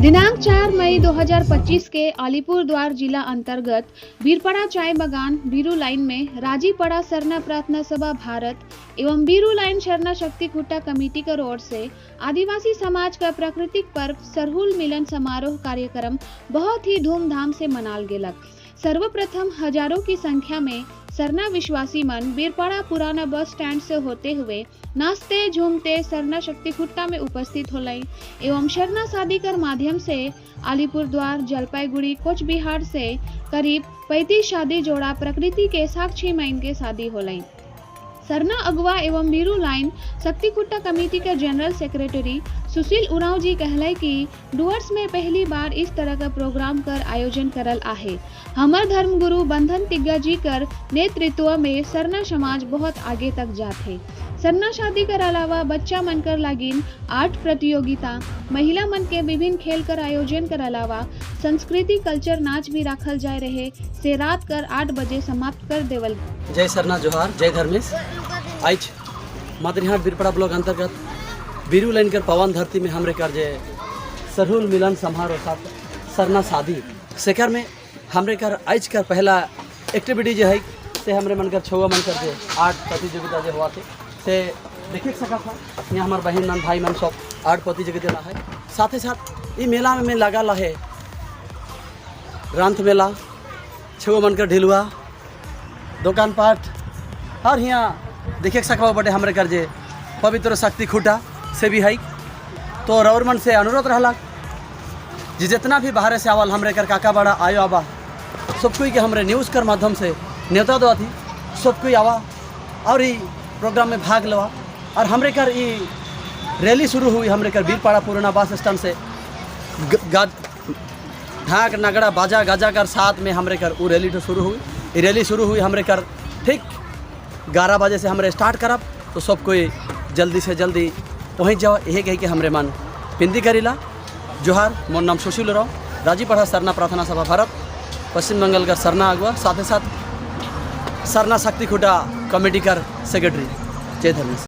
दिनांक 4 मई 2025 के अलीपुर द्वार जिला अंतर्गत बीरपाड़ा चाय बागान बीरू लाइन में राजीपड़ा सरना प्रार्थना सभा भारत एवं बीरू लाइन सरना शक्ति खुट्टा कमेटी कर ओर से आदिवासी समाज का प्राकृतिक पर्व सरहुल मिलन समारोह कार्यक्रम बहुत ही धूमधाम से मनाल गेलक। सर्वप्रथम हजारों की संख्या में सरना विश्वासी मन बीरपाड़ा पुराना बस स्टैंड से होते हुए नाचते झूमते सरना शक्ति खुट्टा में उपस्थित होलई एवं सरना शादी कर माध्यम से अलीपुर द्वार, जलपाईगुड़ी, कोच बिहार से करीब 35 शादी जोड़ा प्रकृति के साक्षी में इनके शादी होलई। सरना अगुवा एवं बीरू लाइन शक्ति खुट्टा कमेटी के जनरल सेक्रेटरी सुशील उरांव जी कहले कि डुअर्स में पहली बार इस तरह का प्रोग्राम कर आयोजन करल आहे। हमर धर्मगुरु बंधन तिग्गा जी कर नेतृत्व में सरना समाज बहुत आगे तक जाथे। सरना शादी कर अलावा बच्चा मन कर लागिन आर्ट प्रतियोगिता, महिला मन के विभिन्न खेल कर आयोजन कर अलावा संस्कृति कल्चर नाच भी राखल जाए रहे से रात कर 8 बजे समाप्त कर देवल। जय सरना, जोहार, जय धर्मेश। आज मादरीहाट बीरपड़ा ब्लॉक अंतर्गत बीरू लाइन कर पवन धरती में हमरे कर जे सरहुल मिलन समारोह साथ सरना शादी, सेकर में हमरे कर आज कर पहला एक्टिविटी जो है से हमरे मन कर छुआ मन कर जे आर्ट प्रतियोगिता जे हुआ थे, से देखे सका था। यहाँ हमार बहन मन, भाई मन सब आर्ट प्रतियोगिता है। साथ ही साथ ई मेला में लगा है ग्रंथ मेला, छुआ मन कर ढिलुआ, दोकानपाट और यहाँ देखे सकबा बटे हमरे कर जे पवित्र शक्ति खूटा से भी है। तो रौर मन से अनुरोध रहला जे जितना भी बाहर से आवल हमरे कर काका बड़ा आयो आबा, सब कोई के हमरे न्यूज़ कर माध्यम से न्योता दो थी। सब कोई आवा और ई प्रोग्राम में भाग लवा। और हमरे कर ई रैली शुरू हुई हमरे कर बीरपाड़ा पुराना बस स्टैंड से ढाक नगड़ा बाजा गाजा कर साथ में हमरे कर वो रैली तो शुरू हुई। ये रैली शुरू हुई हमरे कर ठीक 11 बजे से हमरे स्टार्ट करब, तो सब कोई जल्दी से जल्दी पहुँच जाओ, यही कही के हमरे मन विनती करीला। जोहार। मोर नाम सुशील राव, राजीपढ़ा सरना प्रार्थना सभा भारत, पश्चिम बंगाल का सरना अगुआ, साथ ही साथ सरना शक्ति खुटा कमेटी कर सेक्रेटरी। जय धर्मेश।